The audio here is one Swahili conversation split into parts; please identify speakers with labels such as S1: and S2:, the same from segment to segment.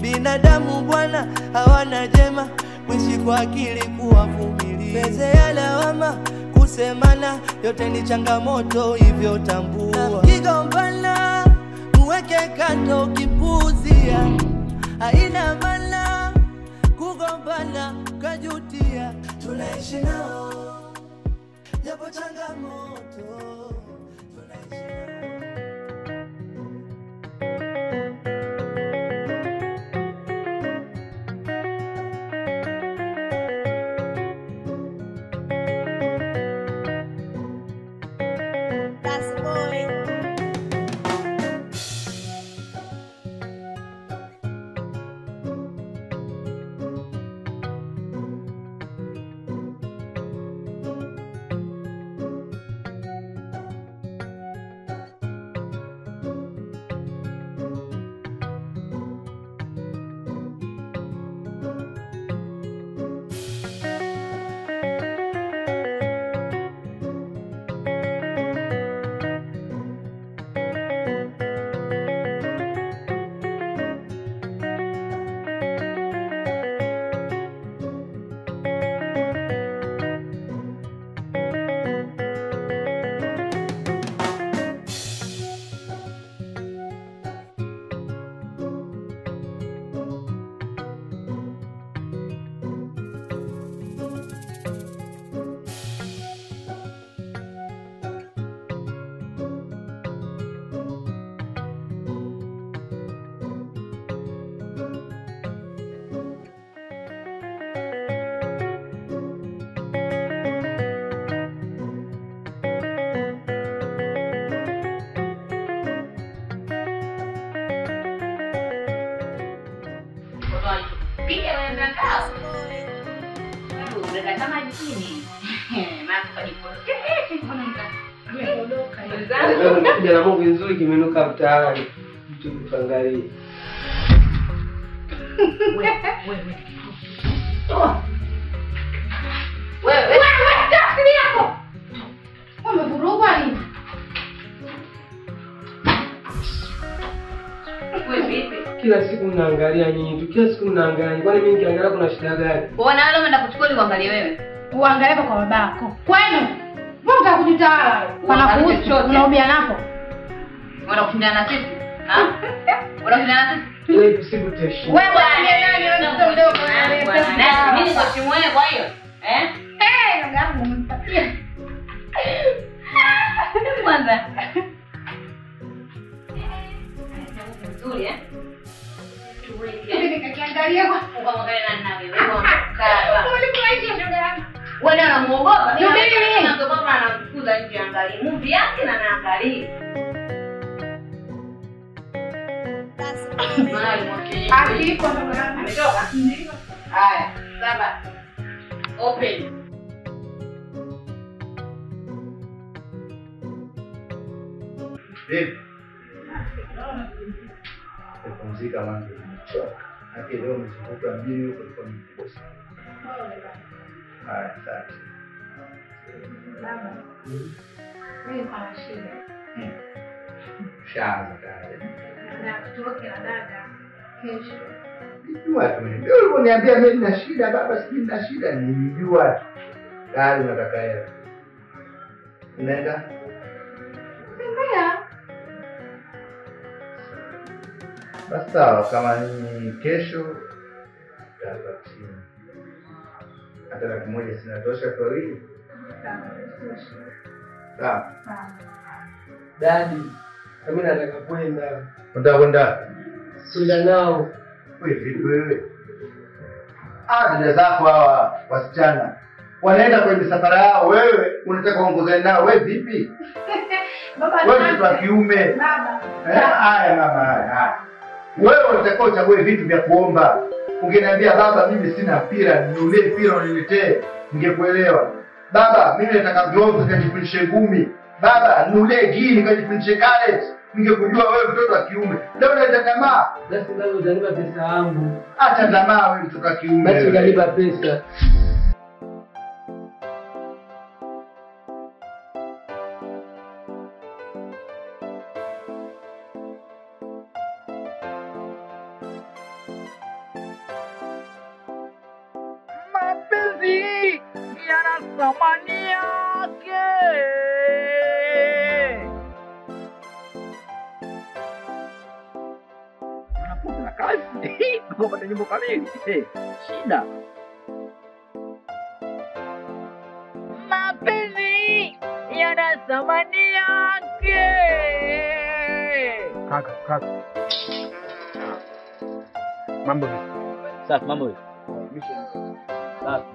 S1: Binadamu bwana hawana jema, kuishi kwa akili kuwavumilia. Peze ya lawama kusemana, yote ni changamoto hivyo tambua. Kigombana muweke kando kipuzia, haina maana kugombana kajutia. Tunaishi nao japo changamoto, tunaishi nao.
S2: Kuja na Mungu nzuri kimenuka mtaani. Mtu kuangalia.
S3: Wewe. Wewe, taksi yako. Umevurugwa nini? Wewe vipi?
S2: Kila siku mnaangalia nyinyi tu, kila siku mnaangalia. Kwani mimi nikiangalia kuna shida gani?
S3: Bwana wale umeenda kuchukua ili uangalie wewe.
S4: Uangalie kwa babako. Kwenu. Mbona unataka kujitawala? Panakuhusu, unaubia napo.
S3: Unataka kushindana na sisi? Ha? Unashindana na sisi?
S2: Wewe usikuteshi.
S4: Wewe ni nani wewe mtoto mdogo?
S3: Nani? Mimi niko chini wewe kwa hiyo. Eh?
S4: Eh, ndugu yangu umenipatia.
S3: Kwanza. Nzuri eh? Tuweke.
S4: Nikakiangalia kwa
S3: ukamwangalia nani na wewe? Wewe unakaa.
S4: Ulikuwa shoga yangu.
S3: Wewe unamuogopa. Mimi naogopa anamfukuza nje angalie movie yake na anaangalia.
S4: Akiko ndugu yangu.
S3: Ametoka?
S4: Ndio.
S3: Haya, saba. Open.
S5: Vipi? Kupumzika maana nimechoka. Hata leo mzunguko wa mjini huko ulikuwa mkubwa sana. Haya, asante.
S4: Baba. Mimi nina shida.
S5: Shaanza tayari.
S4: Na tutoke na dada kesho.
S5: Nilijua tu mimi. Wewe uliniambia mimi nina shida baba, sijui nina shida, nilijua tu. Tayari unataka hela. Unaenda?
S4: Tembea.
S5: Basi sawa, kama ni kesho tutapatia. Hata 100,000 sinatosha kwa wiki. Sawa.
S4: Sawa.
S2: Dadi, mimi nataka kwenda.
S5: Unataka kwenda?
S2: Kwenda nao.
S5: Wewe vipi wewe? Dada zako hawa wasichana wanaenda kwenye misafara yao, wewe unataka uongozane nao, wewe vipi?
S4: Baba,
S5: wewe mtoto wa kiume.
S4: Baba.
S5: Haya mama, haya. Wewe unataka uchague vitu vya kuomba. Ungeniambia baba mimi sina mpira, ninunulie mpira uniletee, ningekuelewa. Baba mimi nataka gloves nikajifundishe ngumi. Baba ninunulie gii nikajifundishe karate. Ningekujua wewe mtoto wa kiume. Leo unaleta tamaa.
S2: Basi baba utanipa pesa yangu.
S5: Acha tamaa wewe mtoto wa kiume.
S2: Basi utanipa pesa.
S6: thamani yake. Kuna kazi kupata nyimbo kamili shida. Mapenzi yana thamani yake.
S7: Kaka, kaka. Mambo vipi?
S6: Safi, mambo vipi? Safi.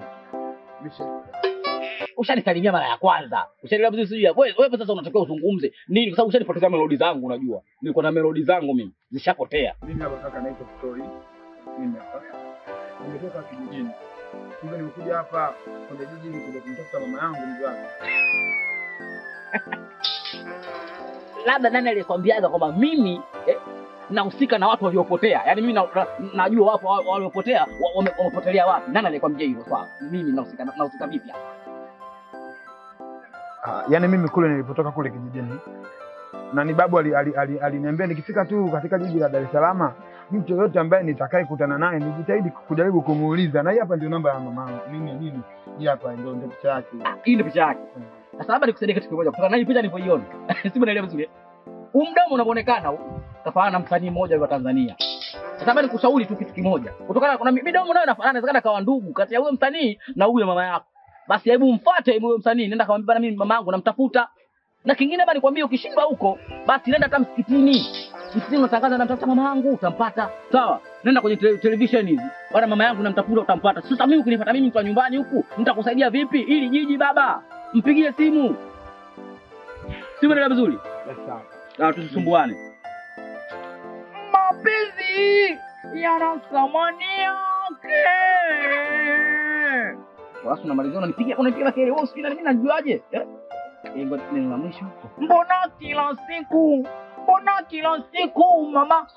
S6: Ushanisalimia mara ya kwanza. Ushanielewa vizuri sijui. Wewe sasa unatakiwa uzungumze nini kwa sababu ushanipoteza melodi zangu unajua. Nilikuwa na melodi zangu mimi zishapotea.
S7: Mimi hapa kaka naitwa Story. Mimi hapa. Nimetoka kijijini. Hivyo nimekuja hapa kwenye jiji ili kuja kumtafuta mama yangu mzazi.
S6: Labda nani alikwambiaga kwamba mimi nahusika na watu waliopotea? Yaani mimi najua wapo waliopotea, wamepotelea wapi? Nani alikwambia hivyo swala? Mimi nahusika vipi hapa?
S7: Yaani mimi kule nilipotoka kule kijijini na ni babu aliniambia nikifika tu katika jiji la Dar es Salaam mtu yoyote ambaye nitakaye kutana naye nijitahidi kujaribu kumuuliza, na hii hapa ndio namba ya mamangu. Nini hii hapa ndio picha yake.
S6: Hii ndio picha yake. Sasa labda nikusaidie kitu kimoja kutokana na hii picha nilipoiona. Si unaelewa vizuri. Huu mdomo unaonekana huu kafanana na msanii mmoja wa Tanzania. Sasa labda nikushauri tu kitu kimoja. Kutokana kuna midomo nayo inafanana, inawezekana kawa ndugu kati ya huyo msanii na huyo mama yako. Basi hebu mfuate huyo msanii, nenda kamwambia bana mimi mama yangu namtafuta. Na kingine bana nikwambie ukishindwa huko, basi nenda hata msikitini. Msikitini unatangaza namtafuta mama yangu, utampata. Sawa? Nenda kwenye television hizi. Bana mama yangu namtafuta utampata. Sasa mimi ukinifuata mimi mtu wa nyumbani huku, nitakusaidia vipi? Ili jiji baba. Mpigie simu. Simu ndio vizuri?
S7: Sawa.
S6: Na tusisumbuane. Mapenzi yana thamani yake. Basi unamalizia unanipiga kelele wewe usikilize mimi najuaje? Eh? Ngo neno la mwisho. Mbona kila siku mama?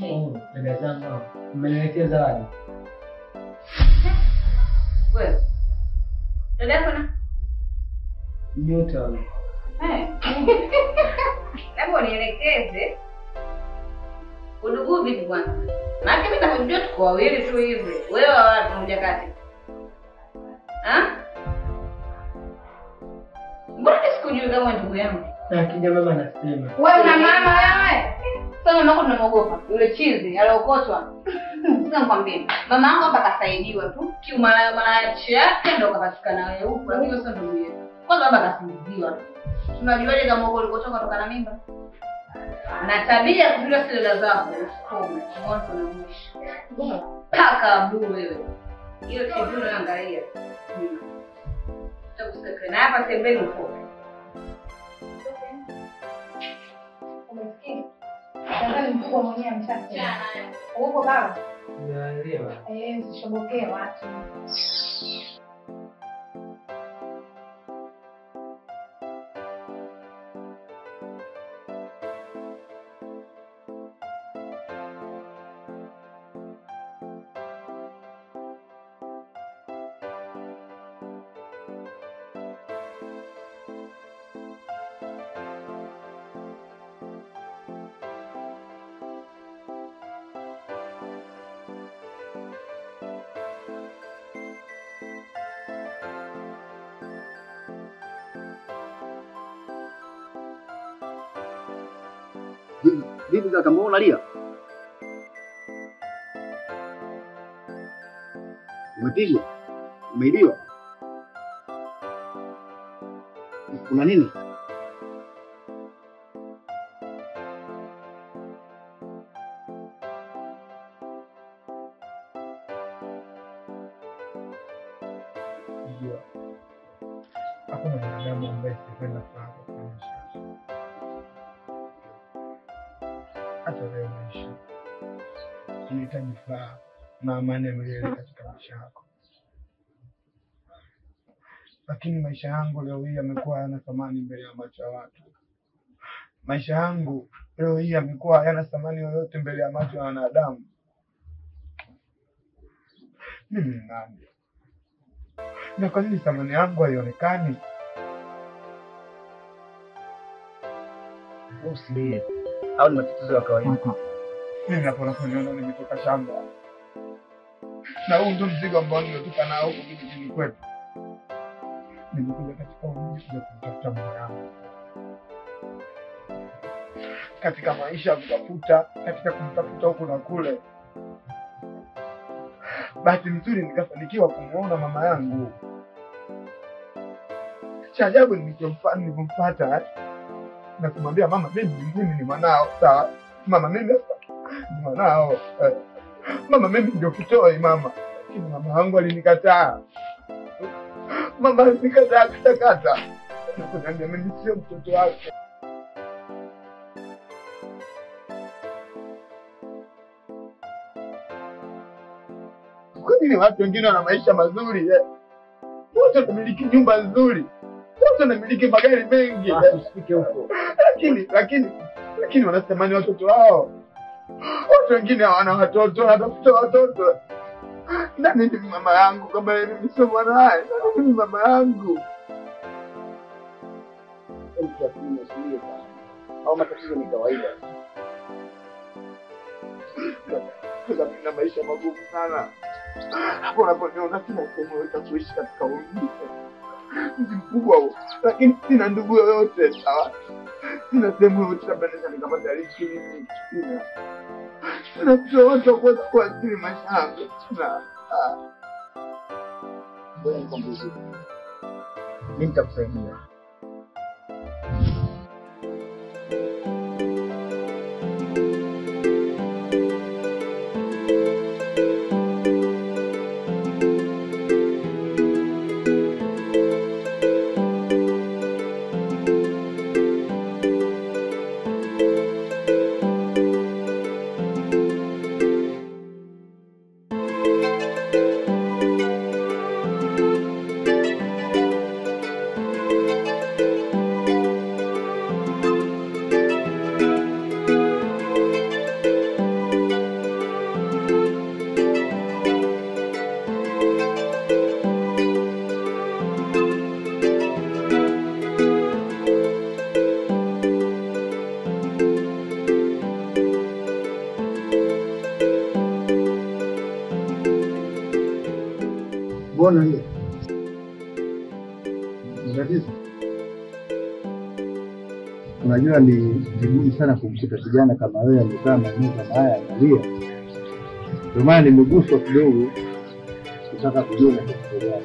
S2: Oh, dada zangu, mmeniletea zawadi.
S3: Wewe. Dada yako na?
S2: Nyota.
S3: Hebu nielekeze. Udugu vipi bwana? Maana mimi nakujua tuko wawili tu hivi. Wewe wapi mmoja kati? Ah? Mbona sikujui kama ndugu yangu?
S2: Na kija mama anasema.
S4: Wewe una mama wewe?
S3: Sasa mama yako tunamuogopa. Yule chizi aliokotwa. Sasa nikwambie, mama yangu hapa kasaidiwa tu. Kiumalaya malaya chake ndio kapatikana wewe huko, lakini sio ndugu yetu. Kwanza baba kasingiziwa. Tunajuaje kama huko ulikotoka kutoka na mimba? Na tabia kuvila silela zako usikome. Mwanzo na mwisho. Paka blue wewe. Hiyo TV unaangalia. Tutakusikia. Na hapa sembeni uko.
S4: Umesikia? Nadhani mkubwa mwenyewe ameshasema. Uko baba?
S2: Naelewa.
S4: Usishobokee watu.
S8: Vipi kaka, mbona unalia? Umepigwa? Umeibiwa? Kuna nini?
S7: Unajua hakuna mwanadamu ambaye sipenda furaha kwa maisha. Hata leo maisha unahitaji furaha na amani ya milele katika maisha yako, lakini maisha yangu leo hii yamekuwa hayana thamani mbele ya macho ya watu. Maisha yangu leo hii yamekuwa hayana thamani yoyote mbele ya macho ya wanadamu. Mimi ni nani? Na kwa nini thamani yangu haionekani?
S8: Usilie. Au ni matatizo ya kawaida?
S7: Mimi hapo naponiona nimetoka shamba. Na huu ndio mzigo ambao nimetoka nao huko kijijini kwetu. Nimekuja katika mji kuja kumtafuta mama yangu. Katika maisha ya kutafuta, katika kumtafuta huku na kule. Bahati nzuri nikafanikiwa kumuona mama yangu. Cha ajabu nilivyomfuata na kumwambia mama, mimi ni mwanao, sawa? Mama mimi ni mwanao. Mama mimi ndio Kitoi mama. Lakini mama yangu alinikataa. Mama alinikataa katakata. Nakuniambia mimi sio mtoto wake. Kwa nini watu wengine wana maisha mazuri eh? Wote wanamiliki nyumba nzuri. Wote wanamiliki magari mengi.
S8: Usifike huko.
S7: Lakini wanatamani watoto wao. Watu wengine hawana watoto, wanatafuta watoto. Nani ni mama yangu kama mimi sio mwanae? Nani ni mama yangu?
S8: Au matatizo ni kawaida.
S7: Sasa nina maisha magumu sana. Hapo unaponiona sina sehemu yoyote kuishi katika mji. Mji mkubwa huo. Lakini sina ndugu yoyote, sawa? Sina sehemu yoyote labda naweza nikapata riziki mimi. Sina mtu yoyote wa kuweza kuathiri maisha yangu. Sina.
S8: Ngoja nikwambie kitu. Mimi nitakusaidia. Mbona hiyo? Ni tatizo. Unajua ni vigumu sana kumkuta kijana kama wewe amekaa maeneo kama haya analia. Ndio maana nimeguswa kidogo kutaka kujua na tatizo gani.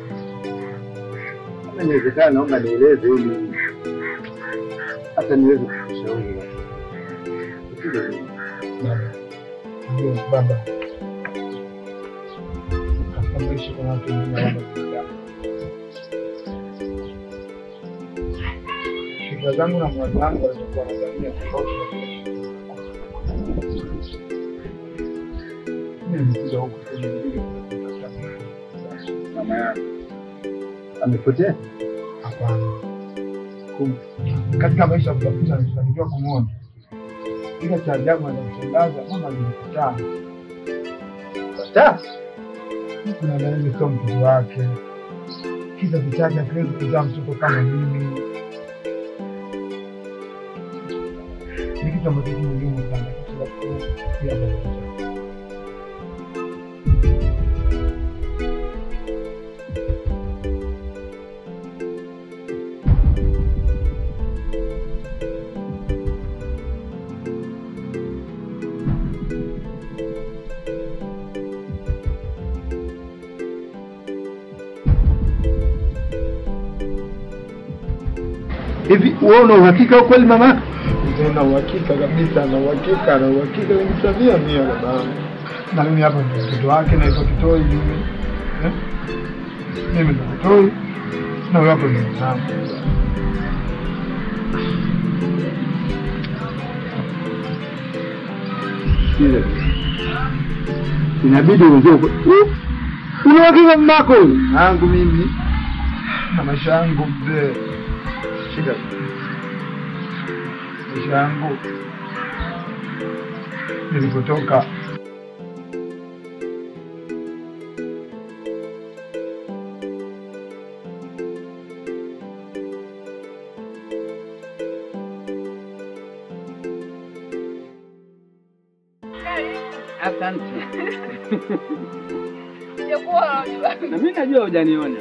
S8: Kama inawezekana naomba nieleze ili hata niweze kukushauri. Tatizo ni
S7: ndio baba. Maisha kwa watu wengine hawana. Fikra zangu na mawazo yangu yalikuwa yanadhania tofauti na vile. Mimi nimekuja huku kwenye kijiji kutafuta
S8: mama yangu. Amepotea?
S7: Hapana. Katika maisha ya kutafuta nilifanikiwa kumuona. Ila cha ajabu na kushangaza mama alinikataa.
S8: Kataa?
S7: Kuna mimi sio mtoto wake. Kizazi chake hakiwezi kuzaa mtoto kama mimi. Ni kitu ambacho kimeniuma sana kwa sababu ya baba.
S5: Hivi wewe una uhakika kweli mama?
S7: Nina uhakika kabisa, na uhakika kabisa 100% baba. Na mimi hapa ndio mtoto wake na iko Kitoi mimi. Mimi ndio Kitoi na wewe hapo ndio mwanangu.
S5: Sile. Inabidi uongee. Una uhakika mamako?
S7: Yangu mimi na maisha yangu mzee. Shika. Maisha yangu nilipotoka
S2: Asante. Na mimi najua hujaniona.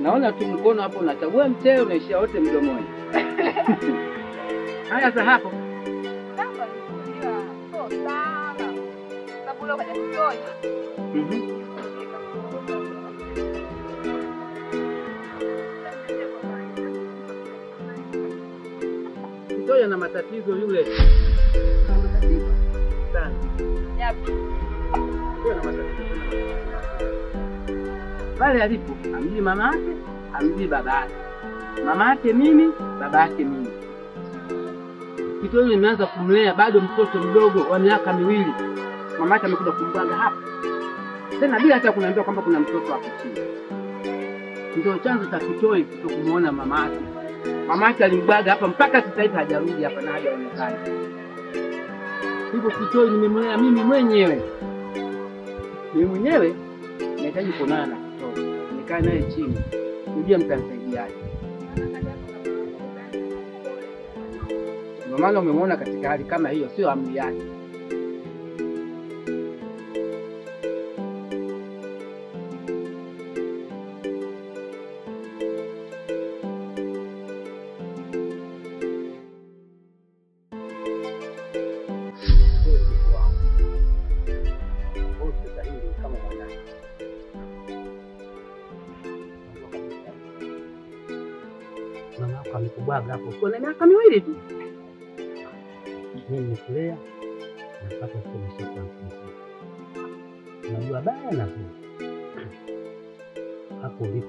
S2: Naona tu mkono hapo unachagua mchele unaishia wote mdomoni. Haya sasa hapo.
S3: Sasa ndio sio sana. Sababu leo kaja Kitoi.
S2: Kitoi ana matatizo yule.
S3: Matatizo?
S2: Sana.
S3: Yapi?
S2: Kitoi ana matatizo. Pale alipo amjui mama yake, amjui baba yake. Mama yake mimi, baba yake mimi. Kitoi nimeanza kumlea bado mtoto mdogo wa miaka 2. Mama yake amekuja kumbwaga hapa. Tena bila hata kuniambia kwamba kuna mtoto hapo chini. Ndio chanzo cha Kitoi kutokumuona mama yake. Mama yake alimbwaga hapa mpaka sasa hivi hajarudi hapa na hajaonekana. Hivyo Kitoi nimemlea mimi mwenyewe. Mimi mwenyewe nahitaji kuonana na Kitoi. Nikae naye chini. Nijue mtanisaidiaje. Ndio maana umemwona katika hali kama hiyo, sio amri yake. Mama yako amekubwaga hapo ukiwa na miaka 2 tu. Mimi nimekulea na mpaka kusomesha kwa mtu. Unajua baya na zuri. Hapo ulipo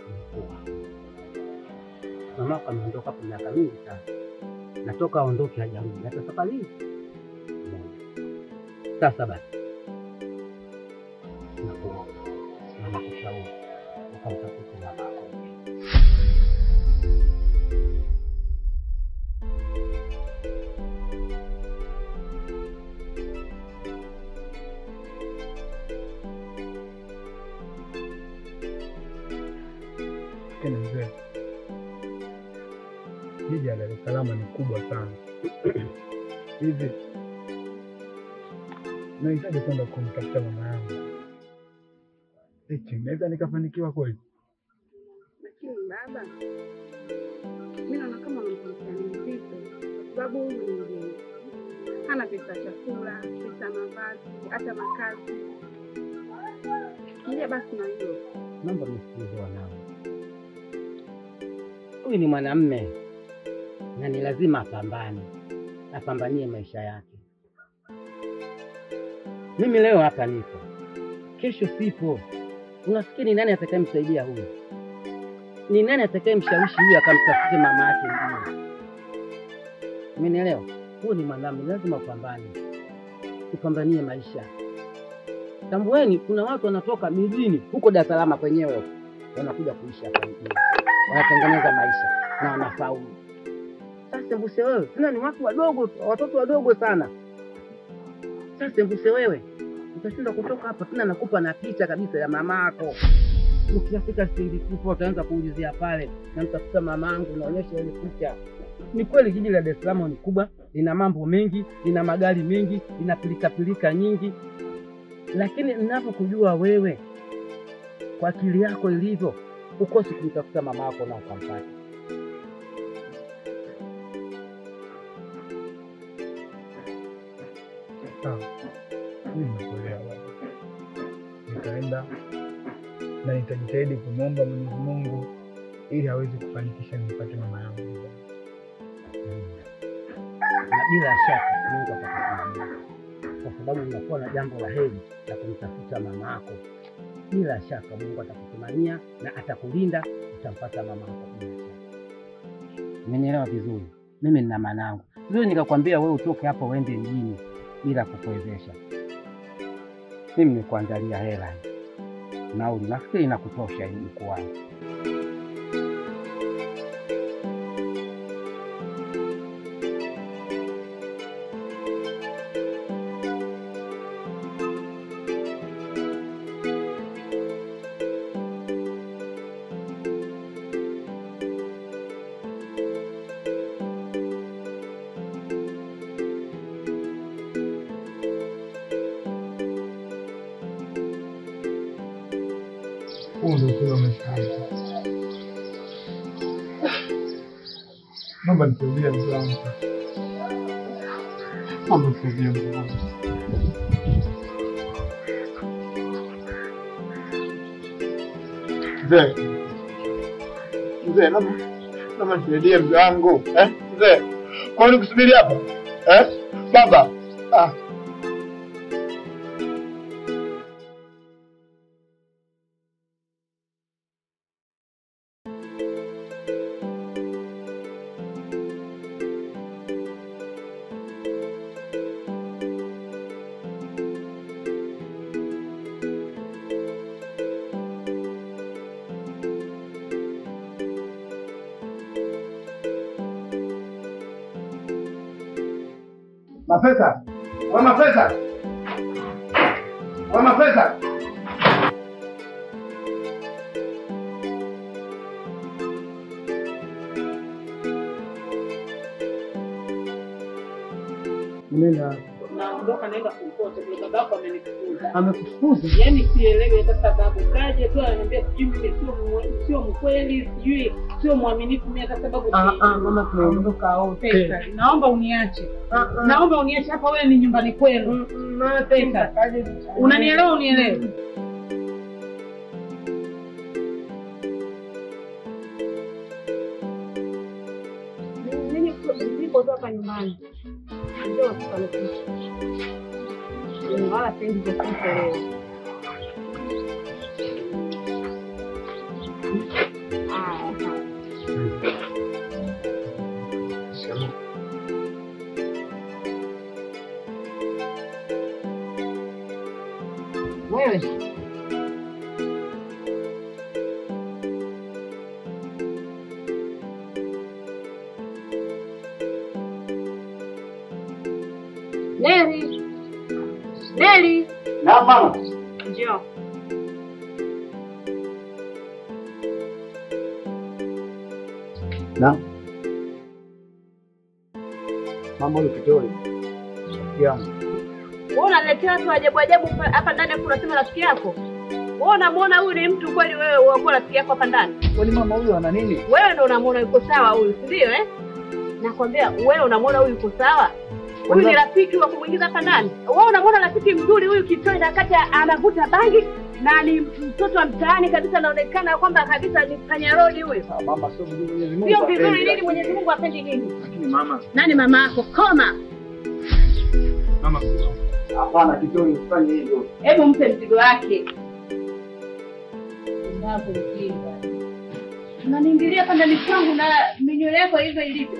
S2: umekuwa. Mama yako ameondoka hapo miaka mingi sana. Na toka aondoke hajarudi hata safari moja. Sasa basi. Nakuomba na nakushauri ukamtafute mama yako.
S7: Lakini mzee, jiji la Dar es Salaam ni kubwa sana. Hivi nahitaji kwenda kumtafuta mama yangu. Eti naweza nikafanikiwa kweli?
S4: Lakini baba, mimi naona kama unampa mzito kwa sababu huyu ni mgeni. Hana pesa ya chakula, pesa mavazi, hata makazi. Fikiria basi na hiyo.
S2: Naomba msikilize wanangu. Huyu ni mwanamume na ni lazima apambane, apambanie maisha yake. Mimi leo hapa nipo, kesho sipo. Unafikiri ni nani atakayemsaidia huyu? Ni nani atakayemshawishi huyu akamtafute mama yake mjini? Umenielewa? Huyu ni mwanamume, lazima upambane, upambanie maisha. Tambueni kuna watu wanatoka mijini huko Dar es Salaam kwenyewe wanakuja kuishi hapa mjini, wanatengeneza maisha na wanafaulu. Sasa mbuse wewe, tena ni watu wadogo, watoto wadogo sana. Sasa mbuse wewe utashinda kutoka hapa, tena nakupa na picha kabisa ya mamako. Ukifika stendi kubwa utaanza kuulizia pale, namtafuta mamangu, naonyesha ile picha. Ni kweli jiji la Dar es Salaam ni kubwa, lina mambo mengi, lina magari mengi, lina pilika pilika nyingi. Lakini ninapokujua wewe kwa akili yako ilivyo, ukosi kumtafuta mama yako na ukampata.
S7: Sawa, mimi nimekuelewa baba. Nitaenda na nitajitahidi kumwomba Mwenyezi Mungu ili aweze kufanikisha nipate mama yangu.
S2: Na bila shaka Mungu atakusaidia, kwa sababu unakuwa na jambo la heri la kumtafuta mama yako. Bila shaka Mungu atakusimamia na atakulinda, utampata mama yako bila shaka. Umenielewa vizuri? Mimi nina maana yangu. Sio nikakwambia wewe utoke hapo uende mjini bila kukuwezesha. Mimi nimekuandalia hela. Nauli nafikiri inakutosha hii mkuu wangu.
S7: Huu ndio ukweli wa maisha yangu. Naomba nisaidie mzee wangu. Naomba nisaidie mzee wangu. Mzee. Mzee, naomba nisaidie mzee wangu. Mzee. Kwa nini kusubiri hapa? Baba. Mafesa. Wewe Mafesa. Wewe Mafesa.
S2: Unaenda?
S9: Naondoka naenda kumkota kwa babako amenifukuza.
S2: Amekufukuza?
S9: Yaani sielewi hata sababu. Kaje tu ananiambia sijui mimi sio mkweli, sijui sio mwaminifu mimi hata sababu.
S2: Mama tunaondoka wote.
S9: Naomba uniache. Naomba uniache hapa, wewe ni nyumbani kwenu. Pesa. Unanielewa unielewe?
S4: Mimi niko hapa nyumbani. Ndio watoto. Wala siendi popote leo. Wewe Neri. Neri.
S5: Na mama.
S4: Njoo.
S5: Na. Mama huyu kitoi. Rafiki yangu.
S4: Wewe unaletea watu ajabu ajabu hapa ndani afu unasema rafiki yako? Wewe unamuona huyu ni mtu kweli wewe uko rafiki yako hapa ndani?
S5: Kwani mama huyu ana nini?
S4: Wewe ndio unamuona yuko sawa huyu, si ndio eh? Nakwambia wewe unamuona huyu yuko sawa? Huyu ni rafiki wa kumuingiza hapa ndani. Wewe unamuona rafiki mzuri huyu kitoi na kati anavuta bangi na ni mtoto wa mtaani kabisa, anaonekana kwamba kabisa ni panyarodi huyu.
S5: Mama sio vizuri, Mwenyezi Mungu.
S4: Sio vizuri nini? Mwenyezi Mungu apendi nini?
S7: Lakini mama.
S4: Nani mama yako? Koma.
S7: Mama.
S5: Hapana kitoi usifanye hivyo.
S4: Hebu mpe mzigo wake.
S9: Mjinga.
S4: Unaniingilia hapa ndani kwangu na minywele yako hivyo ilivyo.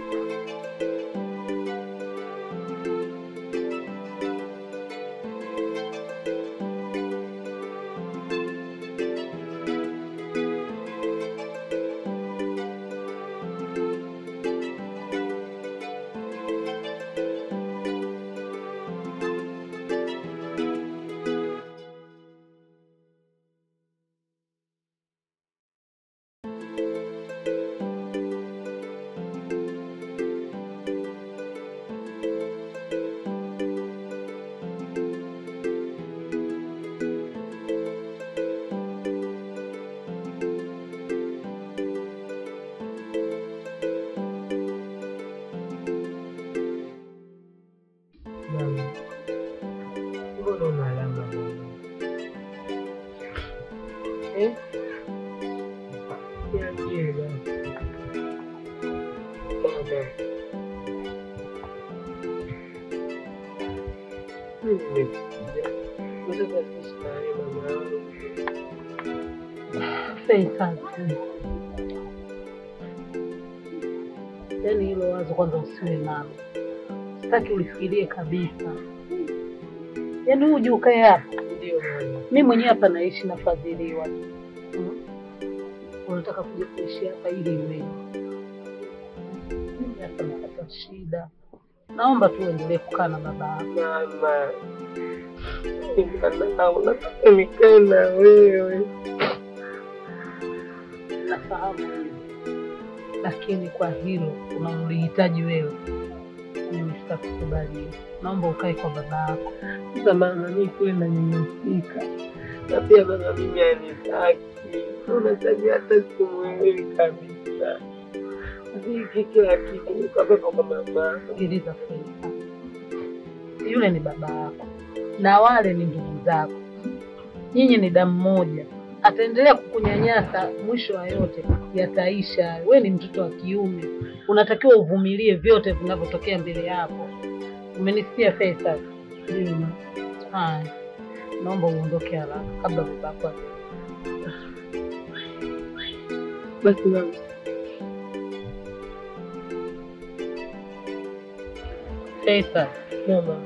S9: Yaani hilo wazo kwanza usiwe nalo. Sitaki ulifikirie kabisa. Yaani uje ukae hapa.
S2: Ndio mama.
S9: Mimi mwenyewe hapa naishi nafadhiliwa. Unataka kuja kuishi hapa ili iwe. Mimi hapa napata shida. Naomba tu uendelee kukaa na baba yako.
S2: Mama. Nataka nikae na wewe.
S9: Nafahamu hilo. Lakini kwa hilo unalolihitaji wewe, mimi sitakukubali. Naomba ukae kwa baba yako.
S2: Sasa mama, mimi kule nanyanyasika. Na pia baba mimi hanitaki.
S10: Naona sasa hata simuelewi kabisa. Ziki kila kitu niko hapa kwa mama.
S9: Sikiliza Faisal. Yule ni baba yako na wale ni ndugu zako. Nyinyi ni damu moja. Ataendelea kukunyanyasa, mwisho wa yote yataisha. Wewe ni mtoto wa kiume, unatakiwa uvumilie vyote vinavyotokea mbele yako. Umenisikia Faisal? Ndio. Haya, naomba uondoke haraka kabla babako aje.
S10: Basi mama.
S9: Faisal, mama,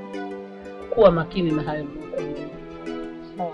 S9: kuwa makini na hayo ninayokuambia. Sawa.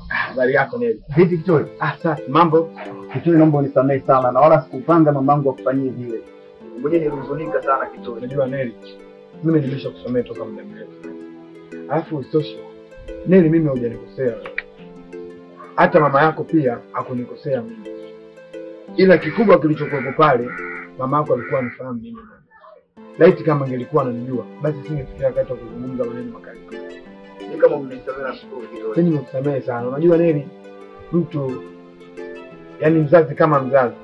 S7: Habari yako Neli?
S8: Vipi Kitoi?
S7: Ah, safi. Mambo?
S8: Kitoi, naomba unisamehe sana na wala sikupanga mamangu akufanyie vile. Ngoja nilihuzunika sana Kitoi.
S7: Unajua Neli, mimi nimeshakusamehe toka muda mrefu. Alafu isitoshe, Neli mimi hujanikosea. Hata mama yako pia hakunikosea mimi. Ila kikubwa kilichokuwepo pale, mama yako alikuwa anifahamu mimi. Laiti kama angelikuwa ananijua, basi singefikia wakati wa kuzungumza maneno makali.
S8: Ni kama umenisamehe na shukuru kidogo.
S7: Mimi nimekusamehe sana. Unajua Neli, mtu yani mzazi kama mzazi,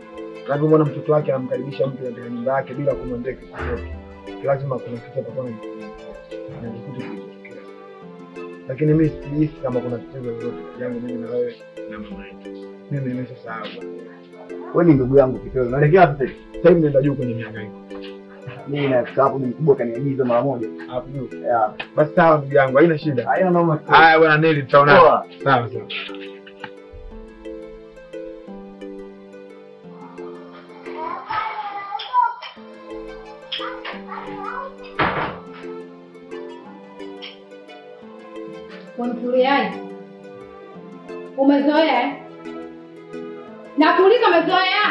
S7: anapomwona mtoto wake anamkaribisha mtu katika nyumba yake bila kumwambia kitu chochote, lazima kuna kitu atakuwa na kitu kilichotokea. Lakini mimi sihisi kama kuna tatizo lolote kati yangu mimi na wewe na mama yetu. Mimi nimeshasahau.
S8: Wewe ni ndugu yangu Kitoi. Unaelekea wapi sasa?
S7: Sasa hivi naenda juu kwenye mihangaiko.
S8: Mimi na hapo ni mkubwa kaniagiza mara moja.
S7: Hapo juu.
S8: Yeah.
S7: Basi sawa ndugu yangu, haina shida.
S8: Haina noma.
S7: Haya bwana Neli, tutaonana. Sawa sawa.
S3: Wanituliaje? Umezoea eh? Nakuuliza umezoea?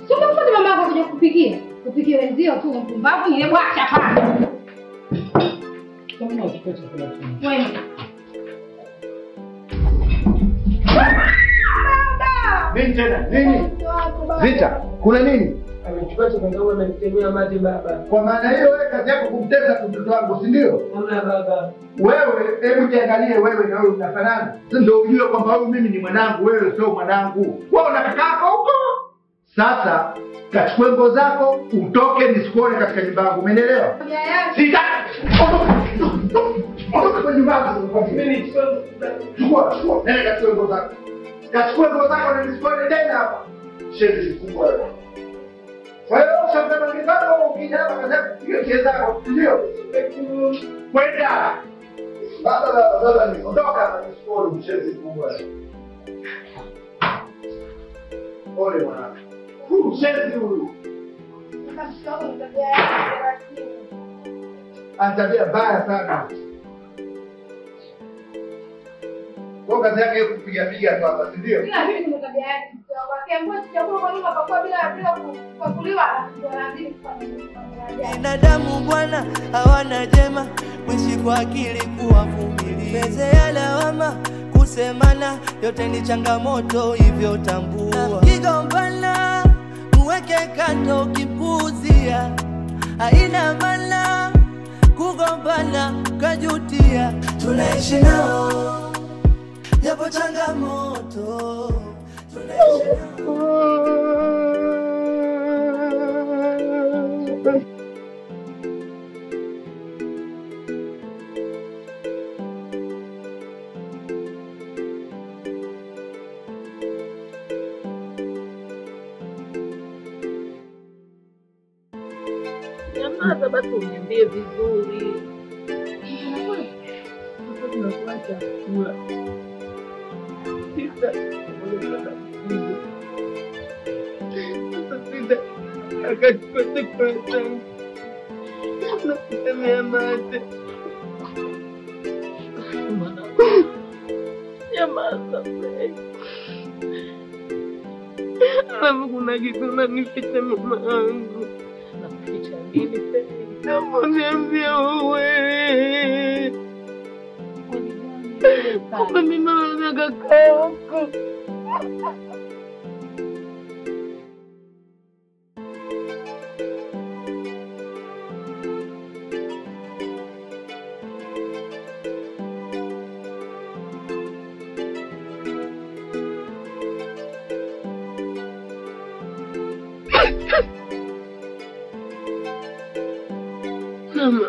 S3: Sio mfuate mama yako kuja kukupikia. Kupikia wenzio tu mpumbavu ni lebo acha hapa.
S2: Kama unachukua chakula changu.
S3: Wewe. Baba!
S5: Nini tena? Nini? Zita, kuna nini?
S10: Amechukua chakula changu amenitemea mate baba.
S5: Kwa maana hiyo wewe kazi yako kumtesa mtoto wangu, si ndio?
S10: Hamna baba.
S5: Wewe hebu jiangalie wewe na wewe mnafanana. Si ndio ujue kwamba huyu mimi ni mwanangu, wewe sio mwanangu. Wewe una kakako huko. Sasa kachukue nguo zako utoke nisikuone katika nyumba yangu. Umeelewa? Sita. Ondoka kwenye nyumba yangu.
S10: Mimi
S5: chukua, chukua. Nenda kachukue nguo zako. Kachukue nguo zako na nisikuone tena hapa. Shenzi kubwa wewe. Kwa hiyo ushamtaka ngizako ukija hapa kaza kupiga cheza zako, ndio? Kwenda. Baba baba baba ni ondoka hapa nisikuone mchezi mkubwa. Ole mwanangu. Huyu mchezi huyu. Ana tabia mbaya sana. Kwa kazi yake kupiga piga tu hapa, si ndio?
S4: Kila kitu ni tabia yake. Wakiambiwa chakula kwa nyumba kwa bila kupakuliwa wanazidi kufanya.
S1: Binadamu bwana hawana jema, mwishi kwa akili kuwavumilia. Meze ya lawama kusemana, yote ni changamoto hivyo tambua. Kigombana muweke kando kipuzia, haina maana kugombana kajutia. Tunaishi nao japo changamoto, tunaishi nao.
S9: Nyamaza basi uniambie vizuri.
S10: Sasa tunakuacha kula. Peter pamoja na dada mkubwa. Sasa Peter akachukua chakula changu na kutemea mate.
S9: Mwanangu, nyamaza babe.
S10: Alafu kuna kitu unanificha mama yangu.
S9: Nakuficha nini babe?
S10: Naomba uniambie ukweli. Kumbe mimi na kaka yako.
S9: Mama,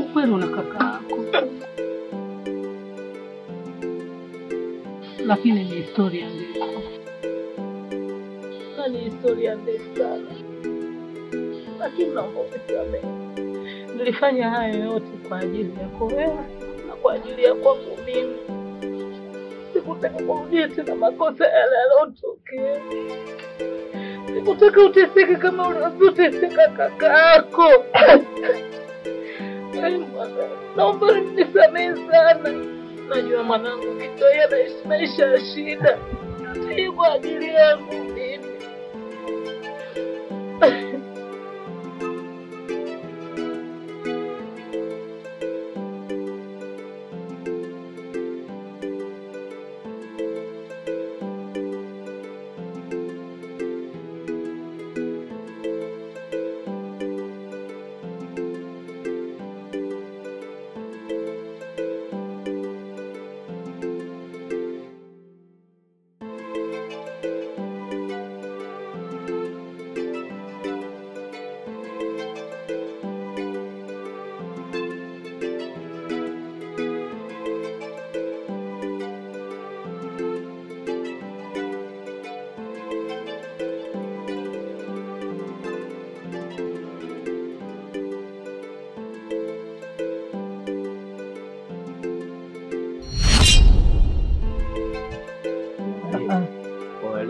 S9: ukweli una kaka yako, lakini ni historia ndefu, na ni historia ndefu sana, lakini naomba unisamehe. Nilifanya haya yote kwa ajili yako wewe na kwa ajili ya kwangu mimi. Sikutaka kurudia tena makosa yale yaliyotokea. Sikutaka uteseke kama ulivyoteseka kaka yako. Naomba unisamehe sana. Najua mwanangu Kitoi anaishi maisha ya shida, yote hii kwa ajili yangu mimi.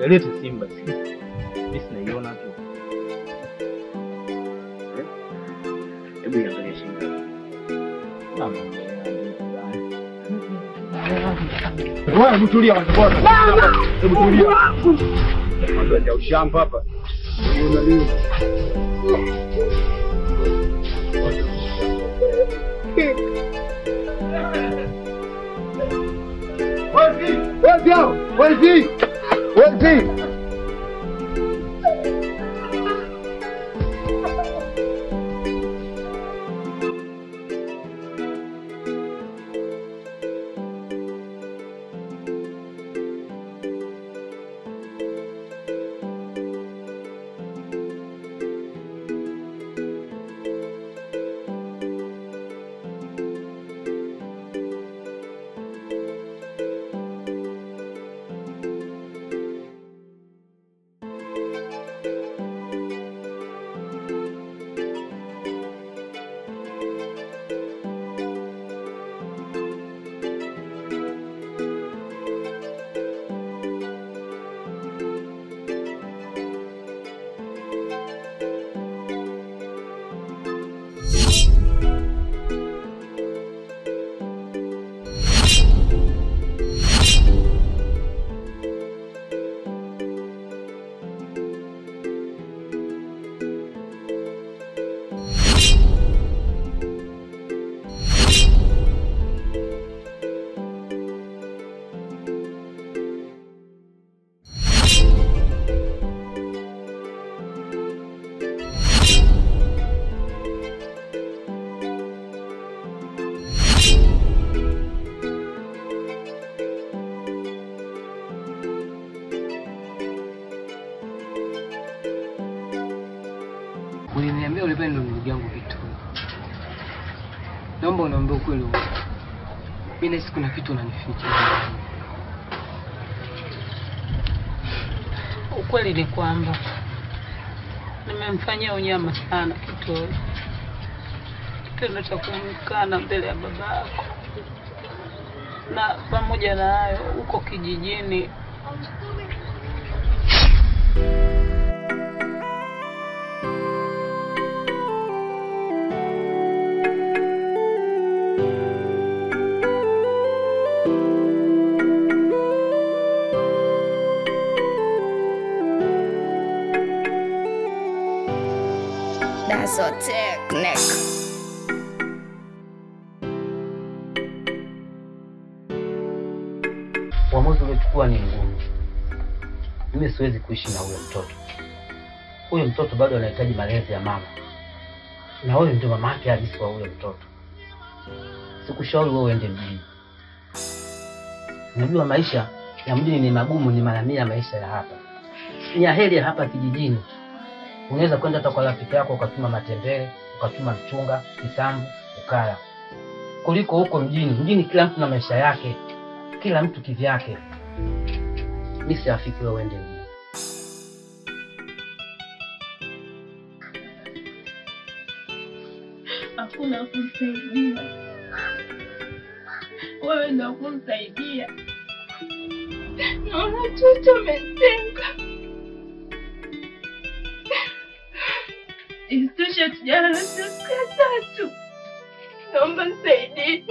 S11: Lete Simba si. Mimi sinaiona tu. Hebu iangalie shingo.
S7: Wewe hebu tulia kwanza bwana. Hebu tulia. Mambo ya ushamba hapa. Unaona nini? Wezi! Wezi hao! Wezi! Wezi!
S10: Uliniambia ulipenda ndugu yangu Kitoi. Naomba uniambie ukweli wote. Mimi nahisi kuna kitu unanificha.
S9: Ukweli ni kwamba nimemfanyia unyama sana Kitoi. Kitendo cha kumkana mbele ya baba yako Na pamoja na hayo huko kijijini
S12: That's a technique.
S2: Uamuzi uliochukua ni mgumu. Mimi siwezi kuishi na huyo mtoto. Huyo mtoto bado anahitaji malezi ya mama, na huyo ndio mama yake halisi wa huyo mtoto. Sikushauri wewe uende mjini. Unajua maisha ya mjini ni magumu, ni mara mia maisha ya hapa. Ni ya heri ya hapa kijijini. Unaweza kwenda hata kwa rafiki yako ukatuma matembele, ukatuma mchunga, kisambu, ukala, kuliko huko mjini. Mjini kila mtu na maisha yake, kila mtu kivyake. Mimi siafiki wewe uende mjini.
S13: Hakuna kumsaidia. Wewe ndio kumsaidia. Naona mtoto amenitenga. Isitoshe tujalala siku ya tatu. Naomba nisaidie.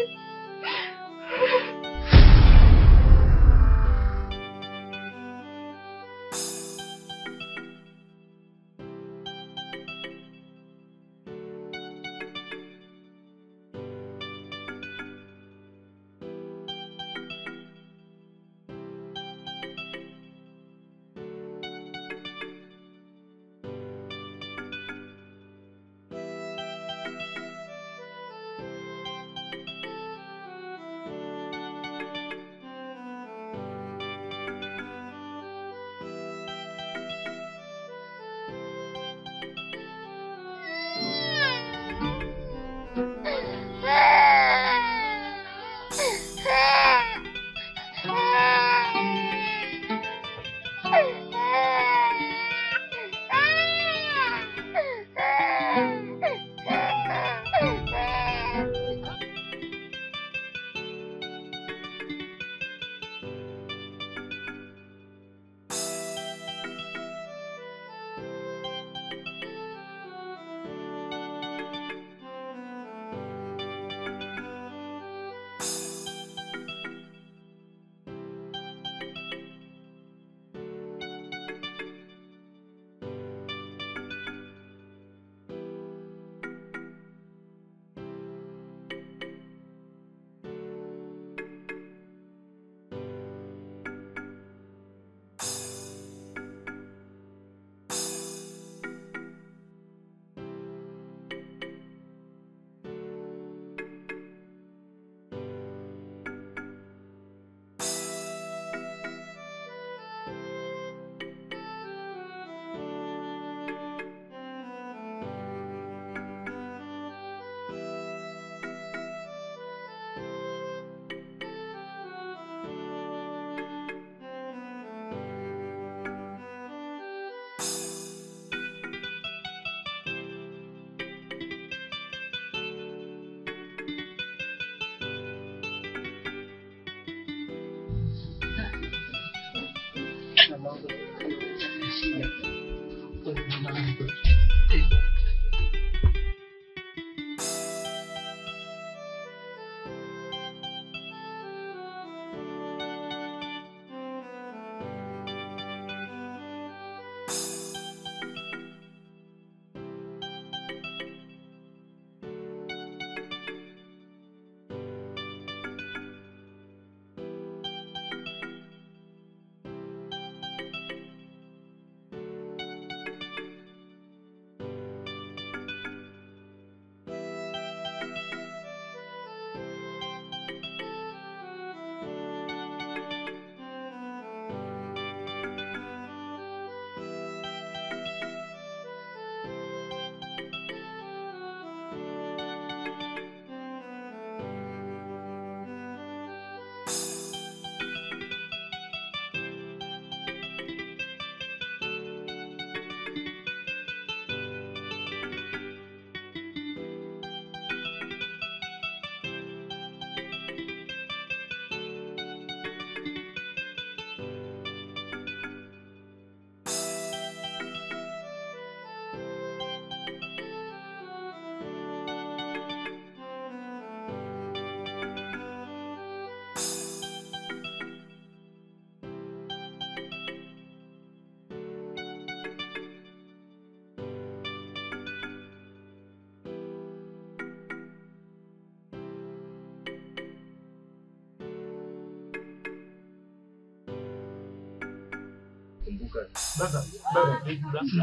S11: Unakumbuka?
S7: Sasa baba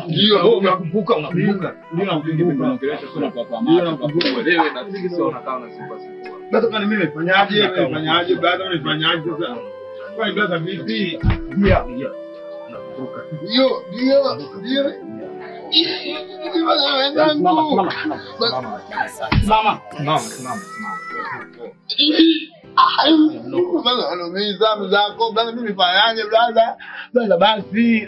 S11: ndio unakumbuka, unakumbuka. Ndio nakumbuka. Sio kwa maana uelewe na sisi sio unakaa na sifa sifa.
S7: Sasa kwani mimi nifanyaje? Nifanyaje brother, nifanyaje sasa? Kwani brother vipi?
S11: Ndio. Unakumbuka.
S7: Ndio, ndio, ndio.
S6: Mama, mama,
S11: mama, mama.
S7: Brother, zako brother, mimi nifanyaje brother? Brother basi.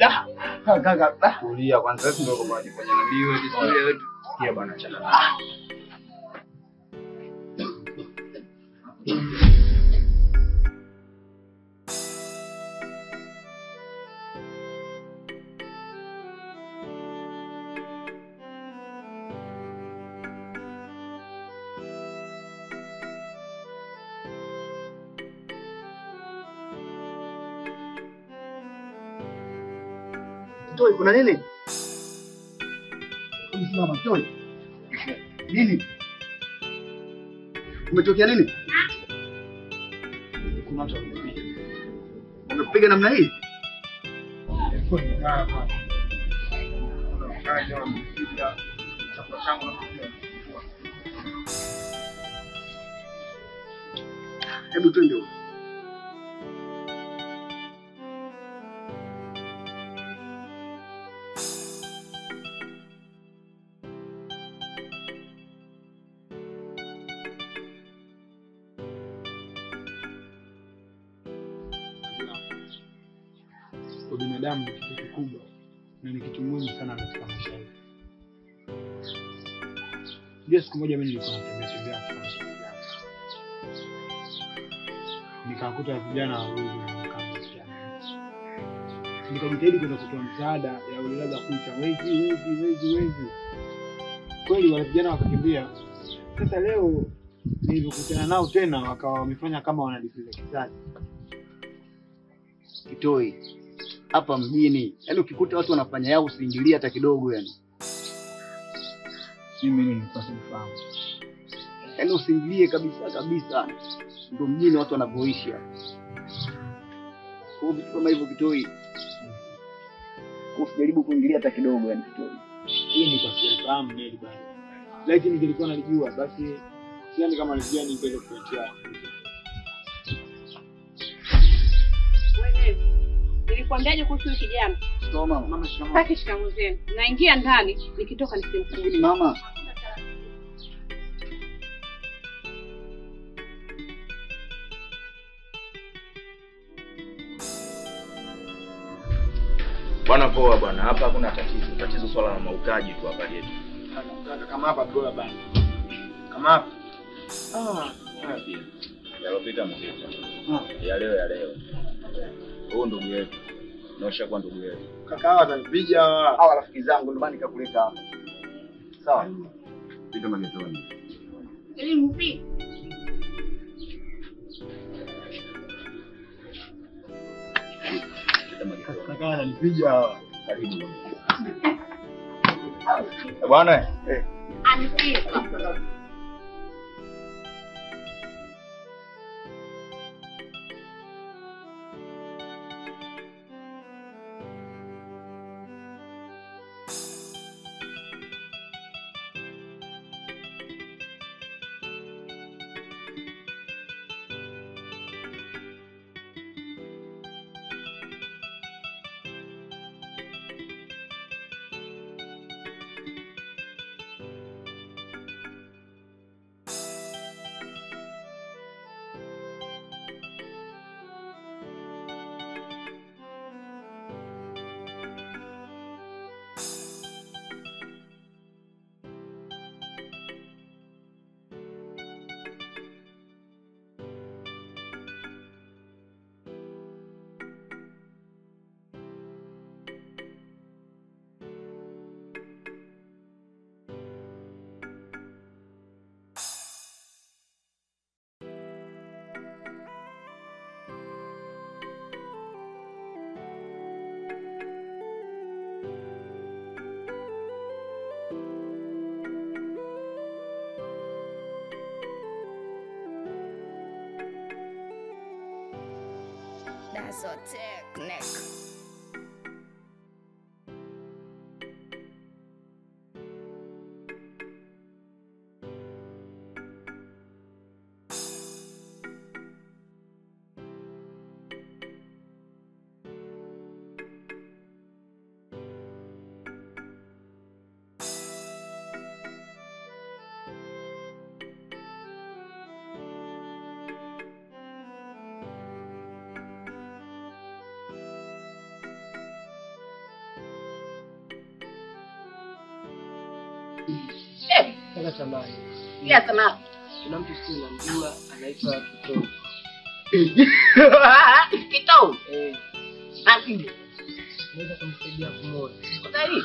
S7: Kaka,
S11: tulia kwanza, sisi ndio kwa kujifanya nabii wewe, historia yetu. Sikia bana, chana.
S5: Toi, kuna nini? Simama, Toi. Nini? Umetokea nini?
S7: Kuna mtu amenipiga.
S5: Amekupiga namna hii?
S7: Kuna mkaja amenipiga chakula changu na kupiga.
S5: Hebu twende huko.
S7: Kwa binadamu ni kitu kikubwa na ni kitu muhimu sana katika maisha yetu. Ndio siku moja mimi nilikuwa natembea tembea katika maisha yangu, nikakuta vijana wawili na msichana. Nikajitahidi kwenda kutoa msaada ya ule labda kuita wezi wezi wezi wezi. Kweli wale vijana wakakimbia. Sasa leo nilipokutana nao tena wakawa wamefanya kama wanalipiza kisasi.
S5: Kitoi hapa mjini, yaani ukikuta watu wanafanya yao usiingilie hata kidogo yani.
S7: Mimi nilikuwa sifahamu.
S5: Yaani usiingilie kabisa kabisa. Ndio mjini watu wanavyoishi hapa. Kwa vitu kama hivyo Kitoi. Usijaribu kuingilia hata kidogo yani Kitoi.
S7: Hii ni kwa sifahamu neli bana. Lakini nilikuwa nalijua basi sidhani kama nilijua ningeweza kuletea.
S4: Wewe nilikwambiaje kuhusu kijana?
S5: Shikamoo mama. Mama shikamoo.
S4: Sitaki shikamoo zenu. Naingia ndani nikitoka nisimkute.
S5: Mama.
S11: Bwana poa bwana, hapa hakuna tatizo. Tatizo swala la mahitaji tu hapa yetu.
S7: Kaka kama hapa bora bana. Kama hapa.
S11: Yalopita mpita. Ya leo ya leo. Huyu ndugu yetu. Naosha kwa ndugu yetu.
S7: Kaka hawa watanipiga
S5: hawa rafiki zangu ndio maana nikakuleta hapa. Sawa.
S11: Pita magetoni.
S4: Elimu vipi?
S7: Kaka ananipiga hawa.
S11: Karibu. Bwana eh.
S4: Anipiga.
S12: That's a technique.
S2: Eh,
S10: Kaka samahani.
S2: Ya samahani.
S10: Kuna mtu sio namjua anaitwa Kitoo.
S2: Kitoo?
S10: Eh.
S2: Asije.
S10: Unaweza kumsaidia kumuona.
S2: Utalii?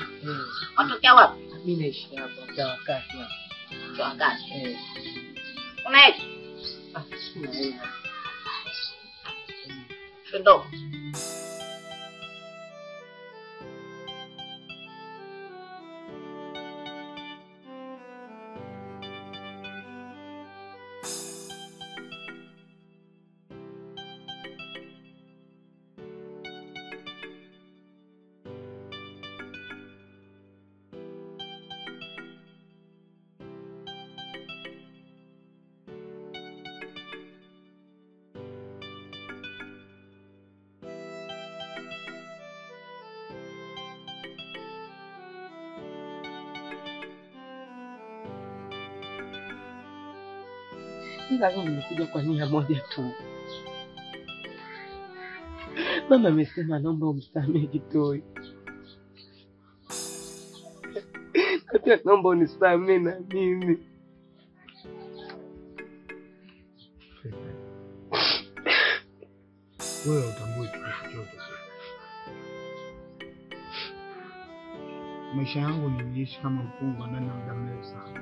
S2: Watokea wapi?
S10: Mimi naishi hapa kwa wakati hapa.
S2: Kwa wakati.
S10: Eh.
S2: Unaishi?
S10: Ah, sina hela.
S2: Ndo.
S10: Ila mimi nimekuja kwa nia moja tu. Mama amesema naomba umsamehe Kitoi. Na pia naomba unisamehe na mimi.
S7: Wewe utambui kitu chochote. Maisha yangu niliishi kama mfungwa ndani ya muda mrefu sana.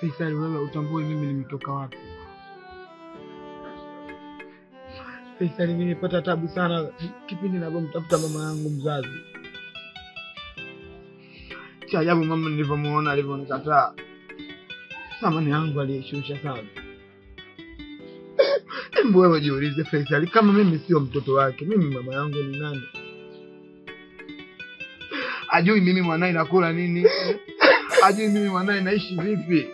S7: Faisal, wewe utambui mimi nimetoka wapi. Faisal, mimi nilipata tabu sana kipindi ninapomtafuta mama yangu mzazi. Cha ajabu mama nilivyomuona alivyonikataa. Thamani yangu alishusha sana. Hebu wewe jiulize Faisal, kama mimi sio mtoto wake, mimi mama yangu ni nani? Ajui mimi mwanae nakula nini? Ajui mimi mwanae naishi vipi?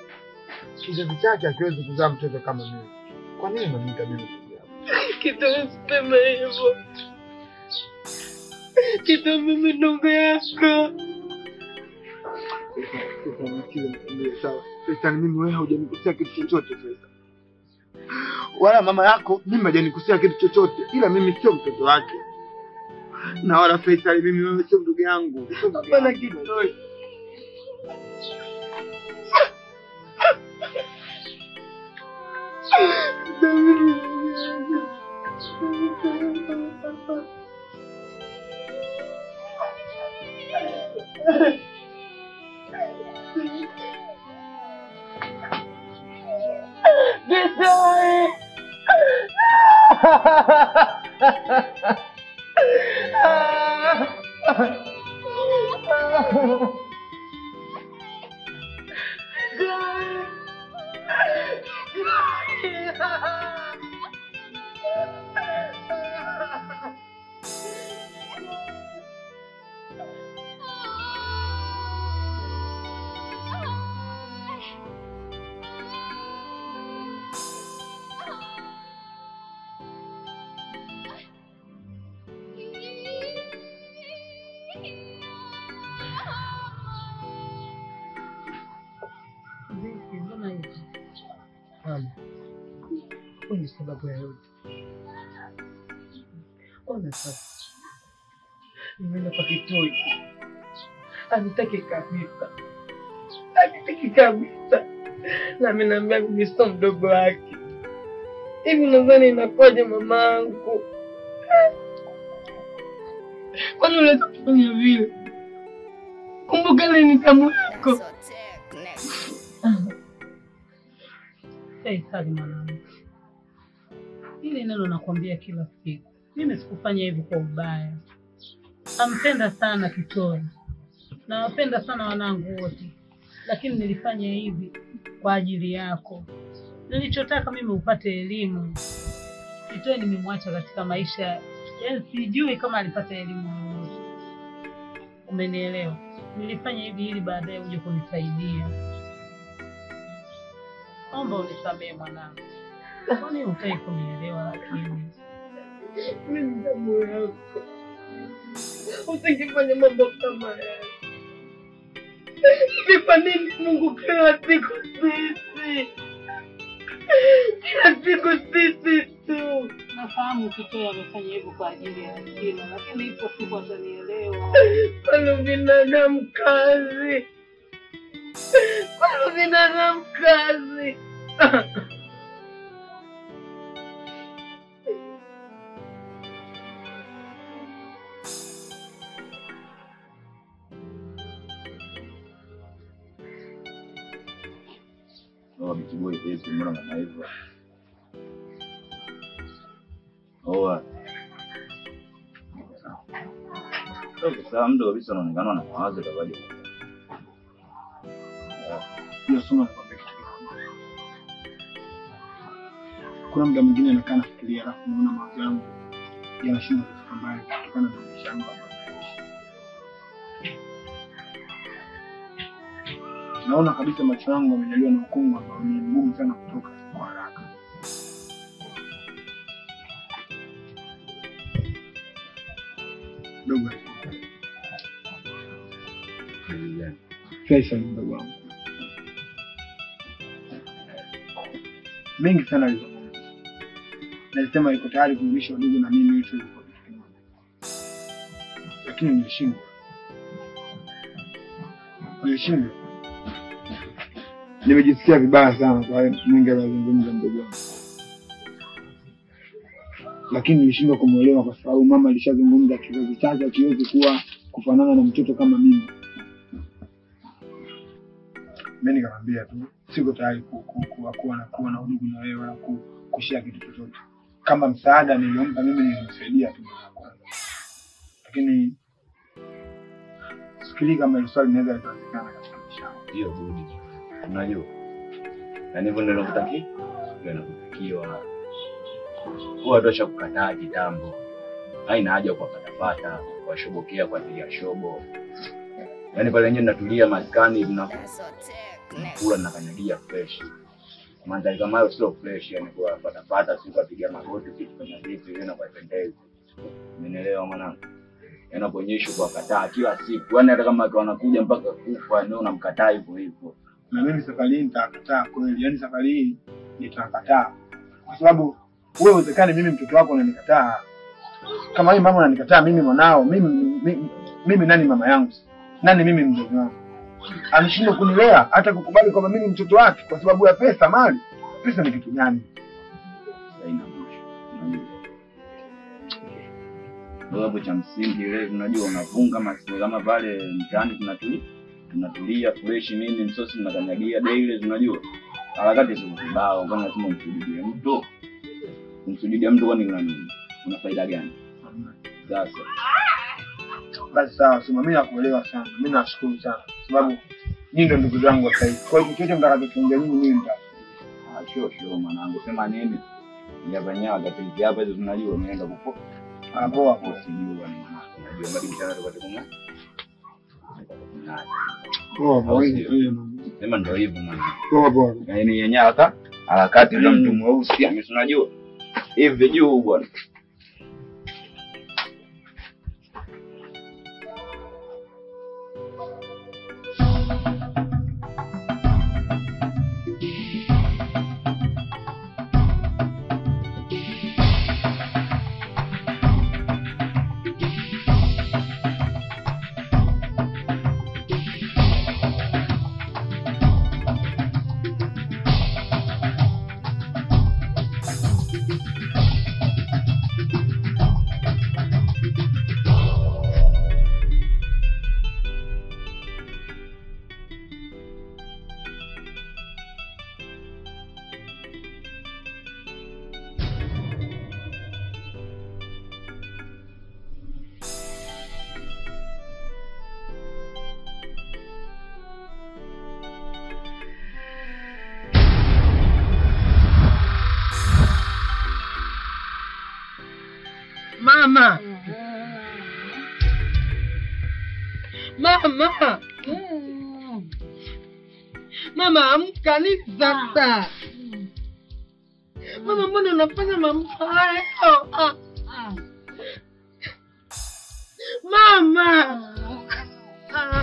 S7: Kizazi chake hakiwezi kuzaa mtoto kama mimi. Kwa nini unaniita mimi?
S10: Kitoi, usiseme hivyo. Kitoi, mimi ndugu yako.
S7: Sawa. Faisal, mimi wewe hujanikosea kitu chochote Faisal. Wala mama yako mimi hajanikosea kitu chochote, ila mimi sio mtoto wake. Na wala Faisal, mimi wewe sio ndugu yangu.
S10: Hapana Kitoi. Kitoi. Mama, wewe ni sababu ya yote. Ona sasa, nimeenda kwa Kitoi, anitaki kabisa, anitaki kabisa, na mimi naambia mimi sio mdogo wake. Hivi nadhani inakuwaje mamangu? Kwani unaweza kufanya vile? Kumbuka ile ni damu yako.
S9: Faisal mwanangu, ile neno nakwambia kila siku, mimi sikufanya hivyo kwa ubaya. Nampenda sana Kitoi, nawapenda sana wanangu wote, lakini nilifanya hivi kwa ajili yako. Nilichotaka mimi upate elimu. Kitoi nimemwacha katika maisha, yaani sijui kama alipata elimu yoyote. Umenielewa? Nilifanya hivi ili baadaye uje kunisaidia. Omba unisamehe mwanangu. Kwani hutaki kunielewa? Lakini
S10: mimi damu yako, usingefanya mambo kama haya. Hivi kwa nini Mungu kila siku sisi, kila siku sisi tu?
S9: Nafahamu Kitoyo amefanya hivyo kwa ajili ya Sila, lakini ipo siku atanielewa.
S10: Kwani binadamu kazi. Kwani binadamu kazi.
S11: Oh, bichiboi vipi? Mbona kama hivyo? Oa. Sasa mtu kabisa anaonekana na mawazo itakuwaje?
S7: Ndio soma nikwambie kitu kimoja. Kuna muda mwingine nakaa nafikiria alafu naona mawazo yangu yanashindwa kufika mbali kutokana na maisha yangu ambayo naishi. Naona kabisa macho yangu yamejaliwa na ukungu ambao ni mgumu sana kutoka kwa haraka. Dogo. Faisal mdogo wangu. Mengi sana alizungumza. Nalisema yuko tayari kurudisha udugu na mimi ili tuwe kitu kimoja. Lakini nilishindwa. Nilishindwa. Nimejisikia vibaya sana kwa hayo mengi aliyozungumza mdogo wangu. Lakini nilishindwa kumuelewa kwa sababu mama alishazungumza kizazi chake hakiwezi kuwa kufanana na mtoto kama mimi. Mimi nikamwambia tu siko tayari kuwa na udugu na wewe wala kushare kitu chochote. Kama msaada niliompa mimi nilimsaidia tu mara ya kwanza. Lakini sifikiri kama hilo swali linaweza likawezekana katika maisha yangu.
S11: Hiyo budi. Unajua? Yaani hivyo ndio nakutaki? Ndio nakutakiwa. Kwa watu washakukataa kitambo. Haina haja kuwapatapata, kuwashobokea kwa ajili ya shobo. Yaani pale yenyewe natulia maskani tunakula na kanyagia fresh. Mandhari kama hayo sio fresh, yani kuwapatapata si kupiga magoti si kufanya vitu hivi na kuipendeza. Umeelewa mwanangu? Yaani unaponyesha kuwakataa kila siku. Yaani hata kama watu wanakuja mpaka kufa, ndio unamkataa hivyo hivyo.
S7: Na mimi safari hii nitakataa kweli. Yaani safari hii nitakataa. Kwa sababu wewe uwezekani mimi mtoto wako unanikataa. Kama wewe mama unanikataa mimi mwanao, mimi nani mama yangu? Nani mimi mzazi wangu? Ameshindwa kunilea hata kukubali kwamba mimi mtoto wake kwa sababu ya pesa, mali. Pesa ni kitu gani?
S11: Haina mwisho. Unajua. Hapo cha msingi leo unajua unafunga masimu kama pale mtaani tunatulia fresh nini msosi tunakanyagia daily unajua. Harakati ziko kibao kwani lazima umsujudie mtu. Kumsujudia mtu kwani kuna nini? Kuna faida gani? Sasa
S7: basi sawa, sema mimi nakuelewa sana. Mimi nashukuru sana sababu nyinyi ndio ndugu zangu wa sasa. Kwa hiyo chochote mtakachokiongea nyinyi mimi nita.
S11: Sio mwanangu, sema nini? Niyafanyia wakati hapa hizo tunajua umeenda kupo.
S7: Poa poa.
S11: Sijui ni mwanangu. Unajua mbali mchana tupate kung'aa.
S7: Poa poa.
S11: Sema ndio hivyo mwanangu.
S7: Poa poa.
S11: Yaani yenyewe hata harakati za mtu mweusi mimi tunajua. Hivi juu bwana.
S10: Mama. Mama. Mama, amka ni sasa. Mama, mbona unafanya mambo hayo? Mama. Mama. Mama.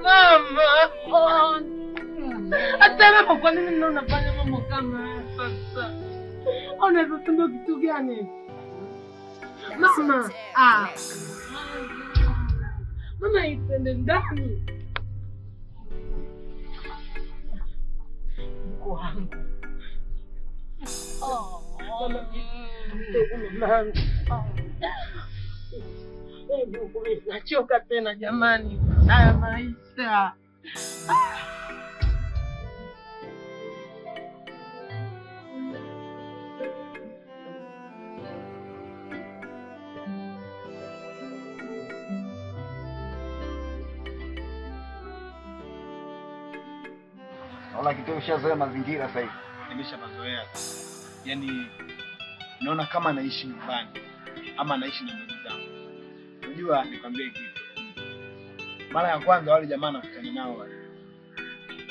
S10: Mama. Mama. Hata mama, kwa nini ndio unafanya mambo kama haya sasa? Unaweza kusema kitu gani? Mama, ah. Mama itende ndani. Mko wangu. Oh, mama, mama. Hebu nachoka tena jamani. Haya maisha.
S5: Naona kitu ushazoea mazingira sasa hivi.
S7: Nimeshazoea. Yaani naona kama naishi nyumbani ama naishi na ndugu zangu. Unajua nikwambie kitu. Mara ya kwanza wale jamaa nakutana nao wale.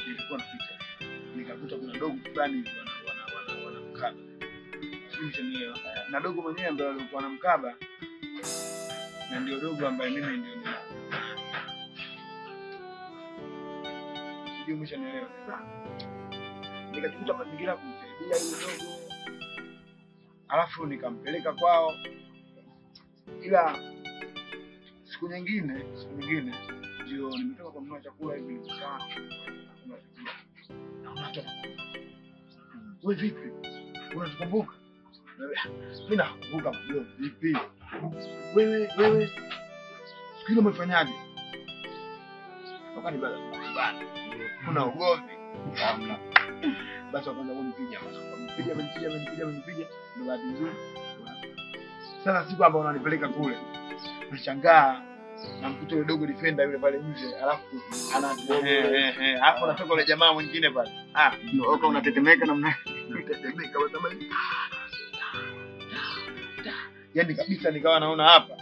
S7: Nilikuwa napita. Nikakuta kuna dogo fulani hivi wanamkaba. Sijui mwenyewe. Na dogo mwenyewe ambaye alikuwa anamkaba na ndio dogo ambaye mimi ndio nina. Sijui mshanielewa. Sasa nikakuta mazingira kumsaidia yule dogo. Alafu nikampeleka kwao. Ila siku nyingine ndio nimetoka kununua chakula hivi nikaa. Naona watu wewe vipi? Unatukumbuka? Mimi nakumbuka mjomba vipi? Wewe siku ile umefanyaje? Wakani baba kuna ugomvi. Hamna. Basi wakaanza kunipiga, amenipiga ndio bahati nzuri. Sasa siku ambayo unanipeleka kule nashangaa namkuta yule dogo defender yule pale nje, alafu ana alafu anatoka yule jamaa mwingine pale. Ah, ndio unatetemeka namna. Unatetemeka kwa sababu yaani kabisa nikawa naona hapa.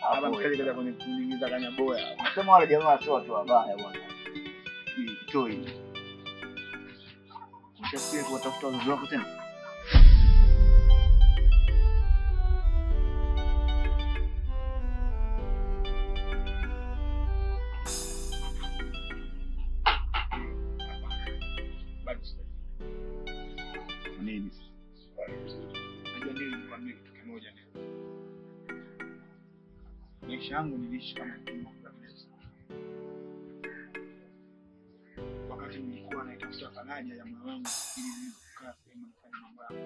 S7: Hapa mkaje kaja kuniingiza kanyaboya.
S5: Nasema wale jamaa sio watu wabaya bwana. Kitoi. Ushafikiria kuwatafuta wazazi wako tena?
S7: Nini? Najua nini nikwambie kitu kimoja leo. Maisha yangu niliishi kama mtumwa kwa pesa. Wakati nilikuwa naitafuta faraja ya moyo wangu ili niweze kukaa sehemu nifanye mambo yangu.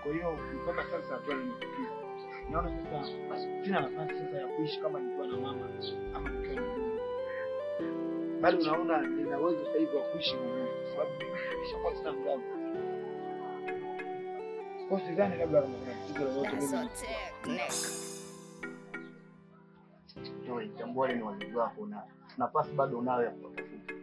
S7: Kwa hiyo mpaka sasa hatua nimefikia. Naona sasa sina nafasi sasa ya kuishi kama nikiwa na mama ama nikiwa na ndugu. Bali unaona nina uwezo sasa hivi wa kuishi mwenyewe kwa sababu nishakuwa sina mzazi. Kwa sidhani labda kama kuna tatizo lolote mimi.
S5: Joy, tambua ni wazazi wako na nafasi bado unayo ya kutafuta.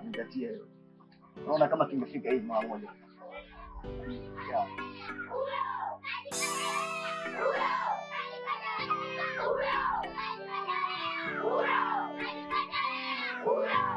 S5: Zingatia hiyo. Naona kama tumefika hivi mara moja. Yeah.
S12: Ura!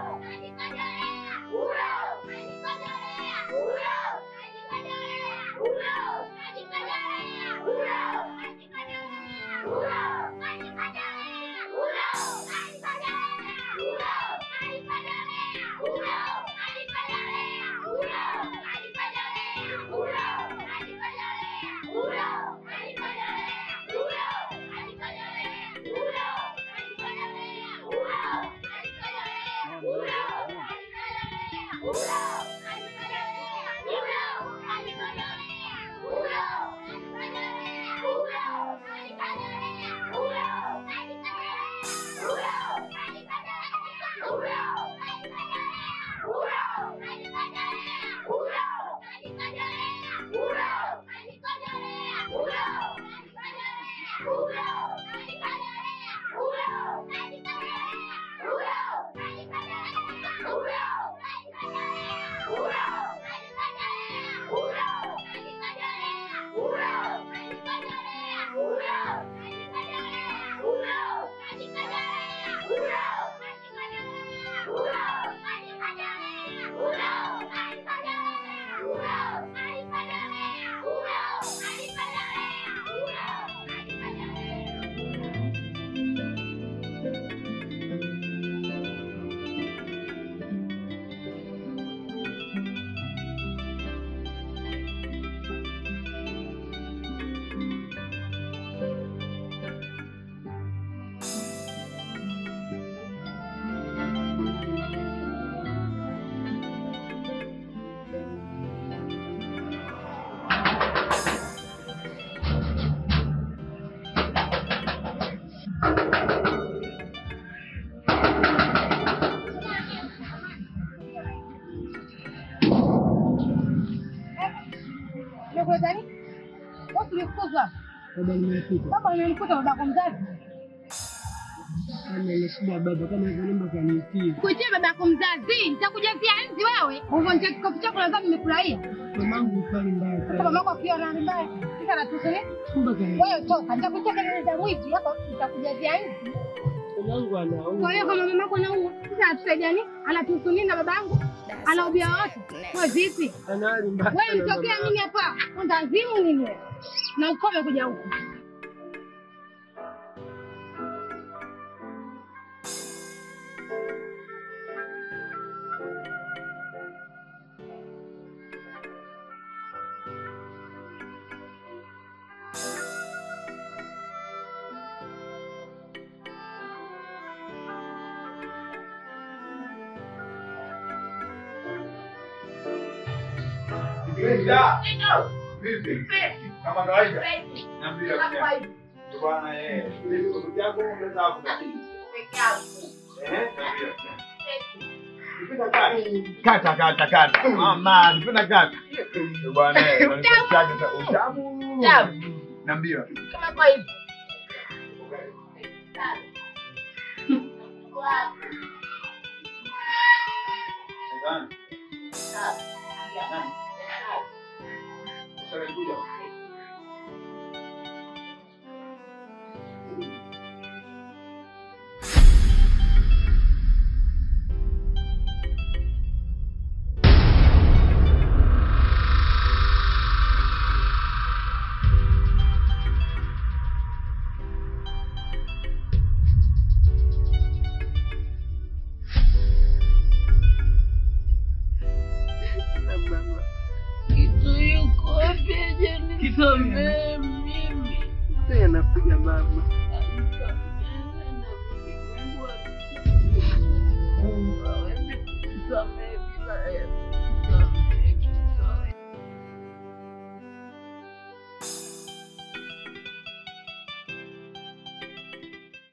S10: Baba nimemkuta.
S4: Baba umemkuta babako mzazi?
S10: Ana shida baba, kama hivyo namba kaniitia.
S4: Kuitia babako mzazi, nitakujazia nzi wewe. Uvunje kikofu chako lazima nimefurahia.
S10: Mamangu hali mbaya.
S4: Sasa mamako akiona hali mbaya, sasa anatuhusu nini? Wewe toka, nitakuitia kelele za mwizi hapa, nitakujazia nzi.
S10: Mamangu anauma.
S4: Kwa hiyo kama mamako anauma, sasa anatusaidia nini? Anatuhusu nini na babangu? Anaubia wote. Wewe vipi?
S10: Ana hali mbaya.
S4: Wewe mtokea nini hapa? Undazimu nini wewe? Na ukome kuja huku.
S7: Vipi? Kama kawaida. Niambia. Bwana vipi kwa yako unaweza hapo? Niambia. Kata kata kata. Mama, nipenda kata. Bwana utamu. Niambia.
S3: Kama kawaida.
S10: Mama.